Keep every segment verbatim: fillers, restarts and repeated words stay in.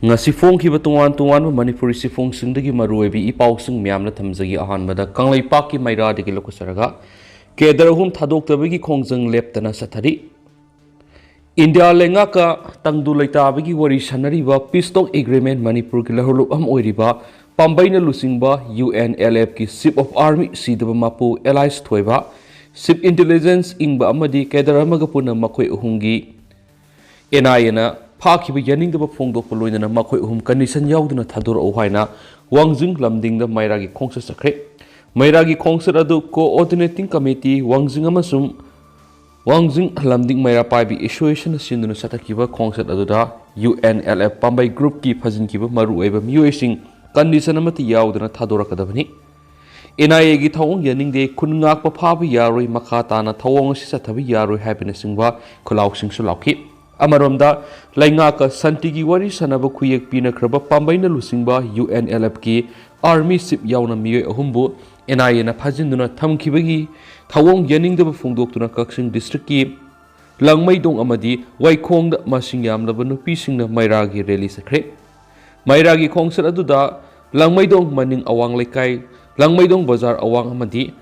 ꯉꯁꯤ ꯐꯣꯡꯈꯤꯕ ꯇꯣꯉꯥꯟ ꯇꯣꯉꯥꯟꯕ ꯃꯅꯤꯄꯨꯔꯤ ꯆꯦꯐꯣꯡꯁꯤꯡꯗꯒꯤ ꯃꯔꯨꯑꯣꯏꯕ ꯏ ꯄꯥꯎꯁꯤꯡ ꯃꯌꯥꯝꯅ ꯊꯝꯖꯒꯦ꯫ ꯑꯍꯥꯟꯕꯗ ꯀꯪꯂꯩꯄꯥꯛꯀꯤ ꯃꯩꯔꯥꯗꯒꯤ ꯂꯧꯈꯠꯆꯔꯒ, ꯀꯦꯗꯔ ꯑꯍꯨꯝ ꯊꯥꯗꯣꯛꯇꯕꯒꯤ ꯈꯣꯡꯖꯪ ꯂꯦꯞꯇꯅ ꯆꯠꯊꯔꯤ꯫ ꯏꯟꯗꯤꯌꯥ ꯂꯩꯉꯥꯛꯀ ꯇꯪꯗꯨ ꯂꯩꯇꯥꯕꯒꯤ ꯋꯥꯔꯤ ꯁꯥꯟꯅꯔꯤꯕ peace talk agreement ꯃꯅꯤꯄꯨꯔꯒꯤ ꯂꯧꯍꯧꯂꯨꯞ ꯑꯃ ꯑꯣꯏꯔꯤꯕ ꯄꯥꯝꯕꯩꯅ ꯂꯨꯆꯤꯡꯕ U N L F ꯀꯤ Chief of Army ꯁꯤꯗꯕ ꯃꯄꯨ ꯑꯦꯂꯥꯏꯁ ꯊꯣꯏꯕ, Chief Intelligence ꯏꯪꯕ ꯑꯃꯗꯤ ꯀꯦꯗꯔ ꯑꯃꯒ ꯄꯨꯟꯅ ꯃꯈꯣꯏ ꯑꯍꯨꯝꯒꯤ N I A ꯅ ꯐꯥꯈꯤꯕ ꯌꯥꯅꯤꯡꯗꯕ ꯐꯣꯡꯗꯣꯛꯄ ꯂꯣꯏꯅꯅ ꯃꯈꯣꯏ ꯑꯍꯨꯝ condition ꯌꯥꯎꯗꯅ ꯊꯥꯗꯣꯔꯛꯎ ꯍꯥꯏꯅ ꯋꯥꯡꯖꯤꯡ ꯂꯝꯗꯤꯡꯗ ꯃꯩꯔꯥꯒꯤ ꯈꯣꯡꯆꯠ ꯆꯠꯈ꯭ꯔꯦ꯫ ꯃꯩꯔꯥꯒꯤ ꯈꯣꯡꯆꯠ ꯑꯗꯨ Coordinating Committee ꯋꯥꯡꯖꯤꯡ ꯑꯃꯁꯨꯡ ꯋꯥꯡꯖꯤꯡ ꯂꯝꯗꯤꯡ ꯃꯩꯔꯥ ꯄꯥꯏꯕꯤ Association ꯅ ꯁꯤꯟꯗꯨꯅ ꯆꯠꯊꯈꯤꯕ ꯈꯣꯡꯆꯠ ꯑꯗꯨꯗ U N L F ꯄꯥꯝꯕꯩ group ꯀꯤ ꯐꯥꯖꯤꯟꯈꯤꯕ ꯃꯔꯨꯑꯣꯏꯕ ꯃꯤꯑꯣꯏꯁꯤꯡ condition ꯑꯃꯠꯇ ꯌꯥꯎꯗꯅ ꯊꯥꯗꯣꯔꯛꯀꯗꯕꯅꯤ꯫ N I A ꯒꯤ ꯊꯧꯑꯣꯡ ꯌꯥꯅꯤꯡꯗꯦ, ꯈꯨꯟ ꯉꯥꯛꯄ ꯐꯥꯕ ꯌꯥꯔꯣꯏ, ꯃꯈꯥ ꯇꯥꯅ ꯊꯧꯑꯣꯡ ꯑꯁꯤ ꯆꯠꯊꯕ ꯌꯥꯔꯣꯏ ꯍꯥꯏꯕꯅꯆꯤꯡꯕ ꯈꯨꯜꯂꯥꯎꯁꯤꯡꯁꯨ ꯂꯥꯎꯈꯤ꯫ ꯑꯃꯔꯣꯝꯗ, ꯂꯩꯉꯥꯛꯀ ꯁꯥꯟꯇꯤꯒꯤ ꯋꯥꯔꯤ ꯁꯥꯟꯅꯕ ꯈꯨꯌꯦꯛ ꯄꯤꯅꯈ꯭ꯔꯕ ꯄꯥꯝꯕꯩꯅ ꯂꯨꯆꯤꯡꯕ U N L F ꯀꯤ Army Chief ꯌꯥꯎꯅ ꯃꯤꯑꯣꯏ ꯑꯍꯨꯝꯕꯨ N I A ꯅ ꯐꯥꯖꯤꯟꯗꯨꯅ ꯊꯝꯈꯤꯕꯒꯤ ꯊꯧꯑꯣꯡ ꯌꯥꯅꯤꯡꯗꯕ ꯐꯣꯡꯗꯣꯛꯇꯨꯅ ꯀꯛꯆꯤꯡ district ꯀꯤ ꯂꯥꯡꯃꯩꯗꯣꯡ ꯑꯃꯗꯤ ꯋꯥꯏꯈꯣꯡꯗ ꯃꯁꯤꯡ ꯌꯥꯝꯂꯕ ꯅꯨꯄꯤꯁꯤꯡꯅ ꯃꯩꯔꯥꯒꯤ rally ꯆꯠꯈ꯭ꯔꯦ꯫ ꯃꯩꯔꯥꯒꯤ ꯈꯣꯡꯆꯠ ꯑꯗꯨꯗ ꯂꯥꯡꯃꯩꯗꯣꯡ ꯃꯅꯤꯡ ꯑꯋꯥꯡ ꯂꯩꯀꯥꯏ, ꯂꯥꯡꯃꯩꯗꯣꯡ ꯕꯖꯥꯔ ꯑꯋꯥꯡ ꯑꯃꯗꯤ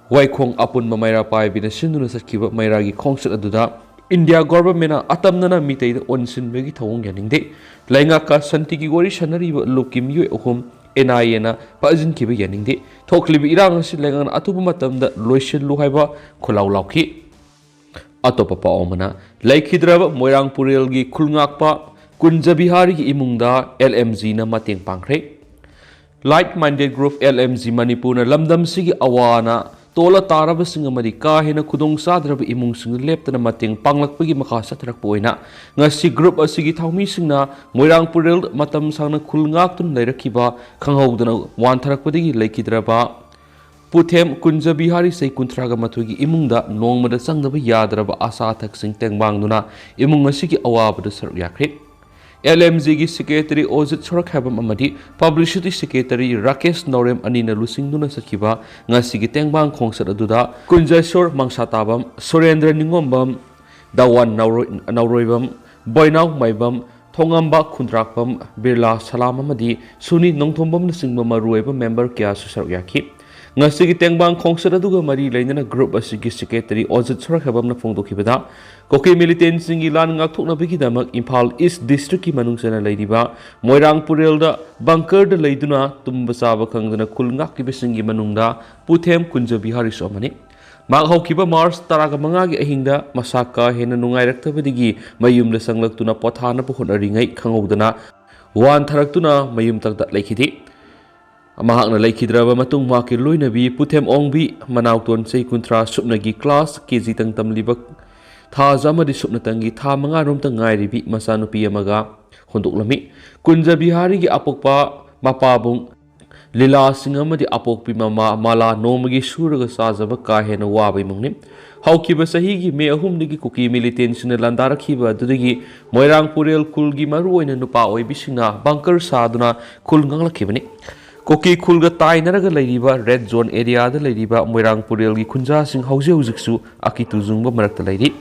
ꯋꯥꯏꯈꯣꯡ ꯑꯄꯨꯟꯕ ꯃꯩꯔꯥ ꯄꯥꯏꯕꯤꯅ ꯁꯤꯟꯗꯨꯅ ꯆꯠꯈꯤꯕ ꯃꯩꯔꯥꯒꯤ ꯈꯣꯡꯆꯠ ꯑꯗꯨꯗ ꯏꯟꯗꯤꯌꯥ government ꯅ ꯑꯇꯝꯅꯅ ꯃꯤꯇꯩꯗ ꯑꯣꯟꯁꯤꯟꯕꯒꯤ ꯊꯧꯑꯣꯡ ꯌꯥꯅꯤꯡꯗꯦ꯫ ꯂꯩꯉꯥꯛꯀ ꯁꯥꯟꯇꯤꯒꯤ ꯋꯥꯔꯤ ꯁꯥꯟꯅꯔꯤꯕ ꯂꯨꯞꯀꯤ ꯃꯤꯑꯣꯏ ꯑꯍꯨꯝ N I A ꯅ ꯐꯥꯖꯤꯟꯈꯤꯕ ꯌꯥꯅꯤꯡꯗꯦ꯫ ꯊꯣꯛꯂꯤꯕ ꯏꯔꯥꯡ ꯑꯁꯤ ꯂꯩꯉꯥꯛꯅ ꯑꯊꯨꯕ ꯃꯇꯝꯗ ꯂꯣꯏꯁꯤꯜꯂꯨ ꯍꯥꯏꯕ ꯈꯨꯜꯂꯥꯎ ꯂꯥꯎꯈꯤ꯫ ꯑꯇꯣꯞꯄ ꯄꯥꯎ ꯑꯃꯅ, ꯂꯩꯈꯤꯗ꯭ꯔꯕ ꯃꯣꯏꯔꯥꯡ ꯄꯨꯔꯦꯜꯒꯤ ꯈꯨꯜꯉꯥꯛꯄ ꯀꯨꯟꯖ ꯕꯤꯍꯥꯔꯤꯒꯤ ꯏꯃꯨꯡꯗ L M G ꯅ ꯃꯇꯦꯡ ꯄꯥꯡꯈ꯭ꯔꯦ꯫ Like Minded Group L M G ꯃꯅꯤꯄꯨꯔꯅ ꯂꯝꯗꯝꯁꯤꯒꯤ ꯑꯋꯥ ꯑꯅꯥ ꯇꯣꯜꯂ ꯇꯥꯔꯕꯁꯤꯡ ꯑꯃꯗꯤ ꯀꯥ ꯍꯦꯟꯅ ꯈꯨꯗꯣꯡ ꯆꯥꯗ꯭ꯔꯕ ꯏꯃꯨꯡꯁꯤꯡꯗ ꯂꯦꯞꯇꯅ ꯃꯇꯦꯡ ꯄꯥꯡꯂꯛꯄꯒꯤ ꯃꯈꯥ ꯆꯠꯊꯔꯛꯄ ꯑꯣꯏꯅ ꯉꯁꯤ group ꯑꯁꯤꯒꯤ ꯊꯧꯃꯤꯁꯤꯡꯅ ꯃꯣꯏꯔꯥꯡ ꯄꯨꯔꯦꯜꯗ ꯃꯇꯝ ꯁꯥꯡꯅ ꯈꯨꯜ ꯉꯥꯛꯇꯨꯅ ꯂꯩꯔꯛꯈꯤꯕ, ꯈꯪꯍꯧꯗꯅ ꯋꯥꯟꯊꯔꯛꯄꯗꯒꯤ ꯂꯩꯈꯤꯗ꯭ꯔꯕ ꯄꯨꯊꯦꯝ ꯀꯨꯟꯖ ꯕꯤꯍꯥꯔꯤ ꯆꯍꯤ ꯀꯨꯟꯊ꯭ꯔꯥꯒ ꯃꯥꯊꯣꯏꯒꯤ ꯏꯃꯨꯡꯗ ꯅꯣꯡꯃꯗ ꯆꯪꯗꯕ ꯌꯥꯗ꯭ꯔꯕ ꯑꯆꯥ ꯑꯊꯛꯁꯤꯡ ꯇꯦꯡꯕꯥꯡꯗꯨꯅ ꯏꯃꯨꯡ ꯑꯁꯤꯒꯤ ꯑꯋꯥꯕꯗ ꯁꯔꯨꯛ ꯌꯥꯈ꯭ꯔꯦ꯫ L M G ꯒꯤ secretary ꯑꯣꯖꯤꯠ ꯁꯣꯔꯛꯈꯥꯏꯕꯝ ꯑꯃꯗꯤ publicity secretary ꯔꯥꯀꯦꯁ ꯅꯥꯎꯔꯦꯝ ꯑꯅꯤꯅ ꯂꯨꯆꯤꯡꯗꯨꯅ ꯆꯠꯈꯤꯕ ꯉꯁꯤꯒꯤ ꯇꯦꯡꯕꯥꯡ ꯈꯣꯡꯆꯠ ꯑꯗꯨꯗ ꯀꯨꯟꯖꯦꯁꯣꯔ ꯃꯪꯁꯥꯇꯥꯕꯝ, ꯁꯨꯔꯦꯟꯗ꯭ꯔ ꯅꯤꯉꯣꯝꯕꯝ, ꯗꯥꯋꯥꯟ ꯅꯥꯎꯔꯣꯏ-, ꯅꯥꯎꯔꯣꯏꯕꯝ, ꯕꯣꯏꯅꯥꯎ ꯃꯥꯏꯕꯝ, ꯊꯣꯉꯝꯕ ꯈꯨꯟꯗ꯭ꯔꯥꯛꯄꯝ, ꯕꯤꯔꯂꯥ ꯁꯂꯥꯝ ꯑꯃꯗꯤ ꯁꯨꯅꯤ ꯅꯣꯡꯊꯣꯝꯕꯝꯅꯆꯤꯡꯕ ꯃꯔꯨꯑꯣꯏꯕ ꯃꯦꯝꯕꯔ ꯀꯌꯥꯁꯨ ꯁꯔꯨꯛ ꯌꯥꯈꯤ꯫ ꯉꯁꯤꯒꯤ ꯇꯦꯡꯕꯥꯡ ꯈꯣꯡꯆꯠ ꯑꯗꯨꯒ ꯃꯔꯤ ꯂꯩꯅꯅ ꯒ꯭ꯔꯨꯞ ꯑꯁꯤꯒꯤ ꯁꯦꯀ꯭ꯔꯦꯇꯔꯤ ꯑꯣꯖꯤꯠ ꯁꯣꯔꯥꯈꯦꯕꯝꯅ ꯐꯣꯡꯗꯣꯛꯈꯤꯕꯗ, ꯀꯨꯀꯤ ꯃꯤꯂꯤꯇꯦꯟꯁꯤꯡꯒꯤ ꯂꯥꯟ ꯉꯥꯛꯊꯣꯛꯅꯕꯒꯤꯗꯃꯛ ꯏꯝꯐꯥꯜ ꯏꯁ ꯗꯤꯁꯇ꯭ꯔꯤꯛꯀꯤ ꯃꯅꯨꯡ ꯆꯟꯅ ꯂꯩꯔꯤꯕ ꯃꯣꯏꯔꯥꯡ ꯄꯨꯔꯦꯜꯗ ꯕꯪꯀꯔꯗ ꯂꯩꯗꯨꯅ ꯇꯨꯝꯕ ꯆꯥꯕ ꯈꯪꯗꯅ ꯈꯨꯜ ꯉꯥꯛꯂꯤꯕꯁꯤꯡꯒꯤ ꯃꯅꯨꯡꯗ ꯄꯨꯊꯦꯝ ꯀꯨꯟꯖ ꯕꯤꯍꯥꯔꯤꯁꯨ ꯑꯃꯅꯤ꯫ ꯃꯍꯥꯛ ꯍꯧꯈꯤꯕ ꯃꯥꯔꯆ ꯇꯔꯥꯃꯉꯥꯒꯤ ꯑꯍꯤꯡꯗ ꯃꯁꯥ ꯀꯥ ꯍꯦꯟꯅ ꯅꯨꯡꯉꯥꯏꯔꯛꯇꯕꯗꯒꯤ ꯃꯌꯨꯝꯗ ꯆꯪꯂꯛꯇꯨꯅ ꯄꯣꯊꯥꯅꯕ ꯍꯣꯠꯅꯔꯤꯉꯩ ꯈꯪꯍꯧꯗꯅ ꯋꯥꯟꯊꯔꯛꯇꯨꯅ ꯃꯌꯨꯝ ꯇꯪꯗ ꯂꯩꯈꯤꯗꯦ꯫ ꯃꯍꯥꯛꯅ ꯂꯩꯈꯤꯗ꯭ꯔꯕ ꯃꯇꯨꯡ ꯃꯍꯥꯛꯀꯤ ꯂꯣꯏꯅꯕꯤ ꯄꯨꯊꯦꯝ ꯑꯣꯡꯕꯤ, ꯃꯅꯥꯎꯇꯣꯟ ꯆꯍꯤ ꯀꯨꯟꯊ꯭ꯔꯥ ꯁꯨꯞꯅꯒꯤ ꯀ꯭ꯂꯥꯁ ꯀꯦ ꯖꯤ ꯇꯪ ꯇꯝꯂꯤꯕ ꯊꯥꯖ ꯑꯃꯗꯤ ꯁꯨꯞꯅꯇꯪꯒꯤ ꯊꯥ ꯃꯉꯥꯔꯣꯝꯇ ꯉꯥꯏꯔꯤꯕꯤ ꯃꯆꯥꯅꯨꯄꯤ ꯑꯃꯒ ꯍꯨꯟꯗꯣꯛꯂꯝꯃꯤ꯫ ꯀꯨꯟꯖ ꯕꯤꯍꯥꯔꯤꯒꯤ ꯑꯄꯣꯛꯄ ꯃꯄꯥꯕꯨꯡ ꯂꯤꯂꯥꯁꯤꯡ ꯑꯃꯗꯤ ꯑꯄꯣꯛꯄꯤ ꯃꯃꯥ ꯃꯥꯂꯥ ꯅꯣꯡꯃꯒꯤ ꯁꯨꯔꯒ ꯆꯥꯖꯕ ꯀꯥ ꯍꯦꯟꯅ ꯋꯥꯕ ꯏꯃꯨꯡꯅꯤ꯫ ꯍꯧꯈꯤꯕ ꯆꯍꯤꯒꯤ ꯃꯦ ꯑꯍꯨꯝꯗꯒꯤ ꯀꯨꯀꯤ ꯃꯤꯂꯤꯇꯦꯟꯁꯤꯡꯅ ꯂꯥꯟꯗꯥꯔꯛꯈꯤꯕ ꯑꯗꯨꯗꯒꯤ ꯃꯣꯏꯔꯥꯡ ꯄꯨꯔꯦꯜ ꯈꯨꯜꯒꯤ ꯃꯔꯨꯑꯣꯏꯅ ꯅꯨꯄꯥ ꯑꯣꯏꯕꯤꯁꯤꯡꯅ ꯕꯪꯀꯔ ꯁꯥꯗꯨꯅ ꯈꯨꯜ ꯉꯥꯛꯂꯛꯈꯤꯕꯅꯤ꯫ ꯀꯨꯀꯤ ꯈꯨꯜꯒ ꯇꯥꯏꯅꯔꯒ ꯂꯩꯔꯤꯕ ꯔꯦꯗ ꯖꯣꯟ ꯑꯦꯔꯤꯌꯥꯗ ꯂꯩꯔꯤꯕ ꯃꯣꯏꯔꯥꯡ ꯄꯨꯔꯦꯜꯒꯤ ꯈꯨꯟꯖꯥꯁꯤꯡ ꯍꯧꯖꯤꯛ ꯍꯧꯖꯤꯛꯁꯨ ꯑꯀꯤ ꯇꯨꯖꯨꯡꯕ ꯃꯔꯛꯇ ꯂꯩꯔꯤ꯫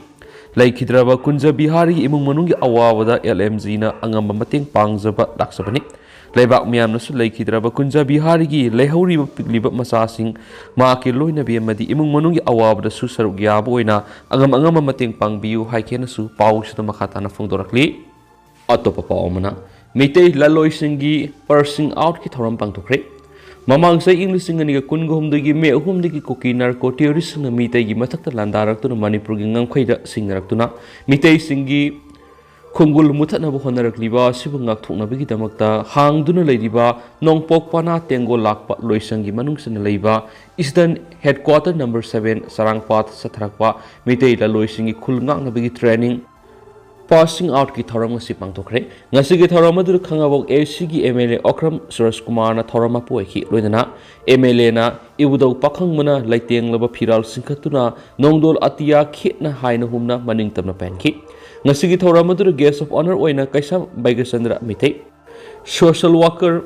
ꯂꯩꯈꯤꯗ꯭ꯔꯕ ꯀꯨꯟꯖ ꯕꯤꯍꯥꯔꯤꯒꯤ ꯏꯃꯨꯡ ꯃꯅꯨꯡꯒꯤ ꯑꯋꯥꯕꯗ ꯑꯦꯜ ꯑꯦꯝ ꯖꯤꯅ ꯑꯉꯝꯕ ꯃꯇꯦꯡ ꯄꯥꯡꯖꯕ ꯂꯥꯛꯆꯕꯅꯤ꯫ ꯂꯩꯕꯥꯛ ꯃꯤꯌꯥꯝꯅꯁꯨ ꯂꯩꯈꯤꯗ꯭ꯔꯕ ꯀꯨꯟꯖ ꯕꯤꯍꯥꯔꯤꯒꯤ ꯂꯩꯍꯧꯔꯤꯕ ꯄꯤꯛꯂꯤꯕ ꯃꯆꯥꯁꯤꯡ ꯃꯍꯥꯛꯀꯤ ꯂꯣꯏꯅꯕꯤ ꯑꯃꯗꯤ ꯏꯃꯨꯡ ꯃꯅꯨꯡꯒꯤ ꯑꯋꯥꯕꯗꯁꯨ ꯁꯔꯨꯛ ꯌꯥꯕ ꯑꯣꯏꯅ ꯑꯉꯝ ꯑꯉꯝꯕ ꯃꯇꯦꯡ ꯄꯥꯡꯕꯤꯌꯨ ꯍꯥꯏꯈꯤꯅꯁꯨ ꯄꯥꯎꯁꯤꯗ ꯃꯈꯥ ꯇꯥꯅ ꯐꯣꯡꯗꯣꯔꯛꯂꯤ꯫ ꯑꯇꯣꯞꯄ ꯄꯥꯎ ꯑꯃꯅ, ꯃꯤꯇꯩ ꯂꯂꯣꯏꯁꯤꯡꯒꯤ ꯄꯥꯁꯤꯡ ꯑꯥꯎꯠꯀꯤ ꯊꯧꯔꯝ ꯄꯥꯡꯊꯣꯛꯈ꯭ꯔꯦ꯫ ꯃꯃꯥꯡ ꯆꯍꯤ ꯏꯪ ꯂꯤꯁꯤꯡ ꯑꯅꯤꯒ ꯀꯨꯟꯒ ꯍꯨꯝꯗꯣꯏꯒꯤ ꯃꯦ ꯑꯍꯨꯝꯗꯒꯤ ꯀꯨꯀꯤ ꯅꯥꯔꯀꯣ ꯇꯦꯔꯣꯔꯤꯁꯁꯤꯡꯅ ꯃꯤꯇꯩꯒꯤ ꯃꯊꯛꯇ ꯂꯥꯟꯗꯥꯔꯛꯇꯨꯅ ꯃꯅꯤꯄꯨꯔꯒꯤ ꯉꯝꯈꯩꯗ ꯁꯤꯡꯅꯔꯛꯇꯨꯅ ꯃꯤꯇꯩꯁꯤꯡꯒꯤ ꯈꯣꯡꯒꯨꯜ ꯃꯨꯊꯠꯅꯕ ꯍꯣꯠꯅꯔꯛꯂꯤꯕ ꯑꯁꯤꯕꯨ ꯉꯥꯛꯊꯣꯛꯅꯕꯒꯤꯗꯃꯛꯇ ꯍꯥꯡꯗꯨꯅ ꯂꯩꯔꯤꯕ ꯅꯣꯡꯄꯣꯛ ꯄꯅꯥ ꯇꯦꯡꯒꯣꯜ ꯂꯥꯛꯄ ꯂꯣꯏꯁꯪꯒꯤ ꯃꯅꯨꯡ ꯆꯟꯅ ꯂꯩꯕ ꯏꯁꯇꯔꯟ ꯍꯦꯗꯀ꯭ꯋꯥꯇꯔ ꯅꯝꯕꯔ ꯁꯚꯦꯟ ꯆꯔꯥꯡꯄꯥꯠ ꯆꯠꯊꯔꯛꯄ ꯃꯤꯇꯩ ꯂꯂꯣꯏꯁꯤꯡꯒꯤ ꯈꯨꯜ ꯉꯥꯛꯅꯕꯒꯤ ꯇ꯭ꯔꯦꯅꯤꯡ ꯄꯥꯁꯤꯡ ꯑꯥꯎꯠꯀꯤ ꯊꯧꯔꯝ ꯑꯁꯤ ꯄꯥꯡꯊꯣꯛꯈ꯭ꯔꯦ꯫ ꯉꯁꯤꯒꯤ ꯊꯧꯔꯝ ꯑꯗꯨꯗ ꯈꯥꯉꯕꯣꯛ ꯑꯦ ꯁꯤꯒꯤ ꯑꯦꯝ ꯑꯦꯜ ꯑꯦ ꯑꯣꯀ꯭ꯔꯝ ꯁꯨꯔꯖ ꯀꯨꯃꯥꯔꯅ ꯊꯧꯔꯝ ꯃꯄꯨ ꯑꯣꯏꯈꯤ꯫ ꯂꯣꯏꯅꯅ ꯑꯦꯝ ꯑꯦꯜ ꯑꯦꯅ ꯏꯕꯨꯙꯧ ꯄꯥꯈꯪꯕꯅ ꯂꯩꯇꯦꯡꯂꯕ ꯐꯤꯔꯥꯜ ꯆꯤꯡꯈꯠꯇꯨꯅ ꯅꯣꯡꯗꯣꯜ ꯑꯇꯤꯌꯥ ꯈꯦꯠꯅ ꯍꯥꯏꯅ ꯍꯨꯝꯅ ꯃꯅꯤꯡ ꯇꯝꯅ ꯄꯥꯏꯍꯟꯈꯤ꯫ ꯉꯁꯤꯒꯤ ꯊꯧꯔꯝ ꯑꯗꯨꯗ ꯒꯦꯁ ꯑꯣꯐ ꯑꯣꯅꯔ ꯑꯣꯏꯅ ꯀꯩꯁꯥꯝ ꯕꯩꯒꯆꯟꯗ꯭ꯔ ꯃꯤꯇꯩ, ꯁꯣꯁꯦꯜ ꯋꯥꯀꯔ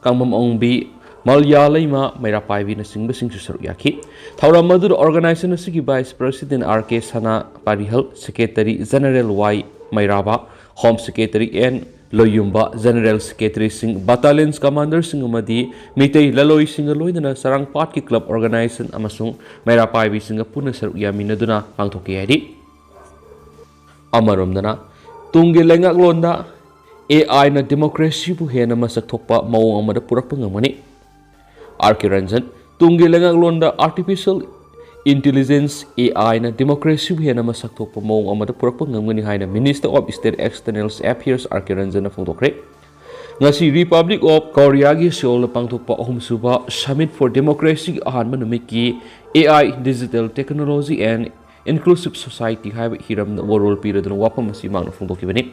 ꯀꯥꯡꯕꯝ ꯑꯣꯡꯕꯤ, ꯃꯂꯤꯌꯥ ꯂꯩꯃ ꯃꯩꯔꯥ ꯄꯥꯏꯕꯤꯅꯆꯤꯡꯕꯁꯤꯡꯁꯨ ꯁꯔꯨꯛ ꯌꯥꯈꯤ꯫ ꯊꯧꯔꯝ ꯑꯗꯨꯗ ꯑꯣꯔꯒꯅꯥꯏꯖꯦꯁꯟ ꯑꯁꯤꯒꯤ ꯚꯥꯏꯁ ꯄ꯭ꯔꯁꯤꯗꯦꯟ ꯑꯥꯔ ꯀꯦ ꯁꯅꯥ ꯄꯥꯔꯤꯍꯜ, ꯁꯦꯀ꯭ꯔꯦꯇꯔꯤ ꯖꯦꯅꯔꯦꯜ ꯋꯥꯏ ꯃꯩꯔꯥꯕ, Home Secretary N ꯂꯣꯌꯨꯝꯕ, General Secretaryꯁꯤꯡ, Battalionꯁ Commanderꯁꯤꯡ ꯑꯃꯗꯤ ꯃꯤꯇꯩ ꯂꯂꯣꯏꯁꯤꯡꯒ ꯂꯣꯏꯅꯅ ꯆꯔꯥꯡꯄꯥꯠꯀꯤ club organization ꯑꯃꯁꯨꯡ ꯃꯩꯔꯥ ꯄꯥꯏꯕꯤꯁꯤꯡꯒ ꯄꯨꯟꯅ ꯁꯔꯨꯛ ꯌꯥꯃꯤꯟꯅꯗꯨꯅ ꯄꯥꯡꯊꯣꯛꯈꯤ ꯍꯥꯏꯔꯤ꯫ ꯑꯃꯔꯣꯝꯗꯅ, ꯇꯨꯡꯒꯤ ꯂꯩꯉꯥꯛꯂꯣꯟꯗ A Iꯅ democracyꯕꯨ ꯍꯦꯟꯅ ꯃꯁꯛ ꯊꯣꯛꯄ ꯃꯑꯣꯡ ꯑꯃꯗ ꯄꯨꯔꯛꯄ ꯉꯝꯒꯅꯤ꯫ R K Ranjan, ꯇꯨꯡꯒꯤ ꯂꯩꯉꯥꯛꯂꯣꯟꯗ artificial intelligence, A Iꯅ democracyꯕꯨ ꯍꯦꯟꯅ ꯃꯁꯛ ꯊꯣꯛꯄ ꯃꯑꯣꯡ ꯑꯃꯗ ꯄꯨꯔꯛꯄ ꯉꯝꯒꯅꯤ ꯍꯥꯏꯅ Minister of State External Affairs R K Ranjanꯅ ꯐꯣꯡꯗꯣꯛꯈ꯭ꯔꯦ꯫ ꯉꯁꯤ Republic of Koreaꯒꯤ ꯁꯤꯑꯣꯜꯗ ꯄꯥꯡꯊꯣꯛꯄ ꯑꯍꯨꯝꯁꯨꯕ Summit for Democracyꯒꯤ ꯑꯍꯥꯟꯕ ꯅꯨꯃꯤꯠꯀꯤ A I, Digital Technology and Inclusive Society ꯍꯥꯏꯕ ꯍꯤꯔꯝꯗ ꯋꯥꯔꯣꯜ ꯄꯤꯔꯗꯨꯅ ꯋꯥꯐꯝ ꯑꯁꯤ ꯃꯍꯥꯛꯅ ꯐꯣꯡꯗꯣꯛꯈꯤꯕꯅꯤ꯫